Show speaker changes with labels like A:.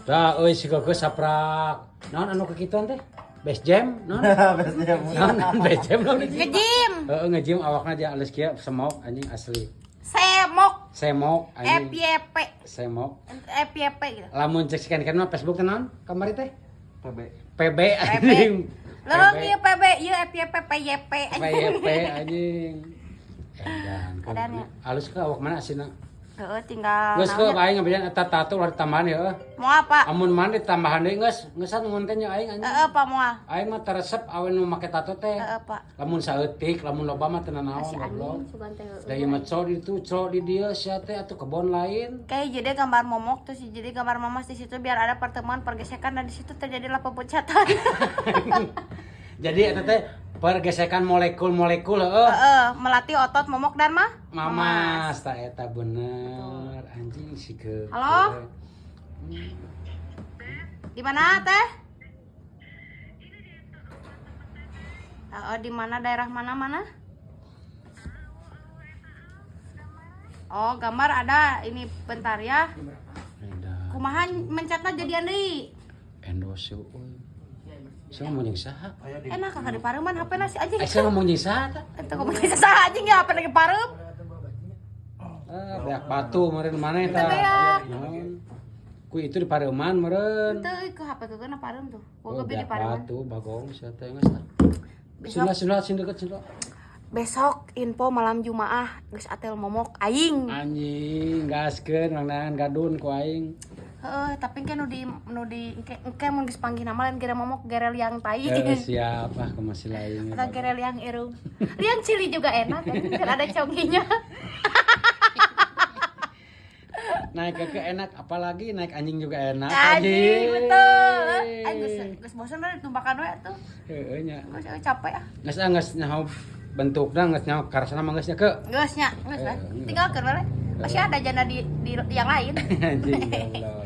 A: Tah euy si geus saprak. Naon anu kekituan teh? Base jam, naon?
B: Base jam.
A: Naon base jam naon?
C: Nge-gym.
A: Heeh, nge-gym awakna aja alus kieu semok anjing asli.
C: Semok.
A: Semok anjing.
C: FYP.
A: Semok.
C: FYP gitu.
A: Lamun cek scan-scan mah Facebook teh naon kamari teh?
B: PB.
A: PB anjing.
C: Leuh ieu PB, ieu FYP PYP.
A: PYP anjing. Edan.
C: Edan ya.
A: Alus ke awak mana asina?
C: Heeh, tinggal
A: Geus ke
C: naonnya.
A: aing ngabejan eta tato ulah ditambahan ya.
C: Moal, Pak.
A: Amun mana ditambahan deui geus, geusan ngonten nya aing anjing.
C: Heeh, Pak moal.
A: Aing mah teresep awen nu make tato teh.
C: Heeh, Pak.
A: Lamun saeutik, lamun loba mah teu nanaon goblok.
D: Sugan teh.
A: Da ieu mah co di ditu, co di dieu sia teh atuh kebon lain.
C: Kayak jadi gambar momok terus jadi gambar mamas di situ biar ada pertemuan pergesekan dan di situ terjadilah pemecatan.
A: Jadi eta teh pergesekan molekul-molekul heuh.
C: Heeh, melatih otot momok dan mah.
A: Mamas ta eta bener anjing si ke.
C: Halo? Di mana teh? Heeh, di mana daerah mana mana? Oh, gambar ada. Ini bentar ya.
A: Edan.
C: Kumaha mencetna jadian deui?
A: Endorse euy. Sia ngomong jeung saha?
C: Enak kakak di pareuman HP na si anjing.
A: Eh, sia ngomong jeung saha ta?
C: Eta ngomong jeung saha anjing ya HP lagi pareum.
A: Ah, beak batu meureun maneh
C: Teu
A: ta.
C: beak.
A: Naon? Ku itu di pareuman meureun.
C: Teu ke HP keuna pareum tuh. Ku
A: Oh,
C: ge di
A: beak
C: pareuman.
A: batu bagong sia teh geus lah.
C: Besok
A: Sila sila sini deket sila.
C: besok info malam Jumaah geus atel momok aing.
A: Anjing gaskeun mangan gadun ku aing.
C: Heeh, tapi engke nu di engke mun geus panggih nama lain gere momok gere liang tai.
A: Eh, siap ah ke masih lain.
C: Atau gere liang irung. Liang cili juga enak kan ada congkinya.
A: Naik ke enak apalagi naik anjing juga enak.
C: Anjing betul. Aing geus geus bosen lah ditumbakan we atuh.
A: Heeh nya.
C: Geus euy, capek ah.
A: Geus ah geus nyaho bentukna geus nyaho karasana mah geus nya ke.
C: Geus nya, geus lah.
A: Eh,
C: Tinggalkeun we. Masih ada janda di yang lain.
A: Anjing goblok.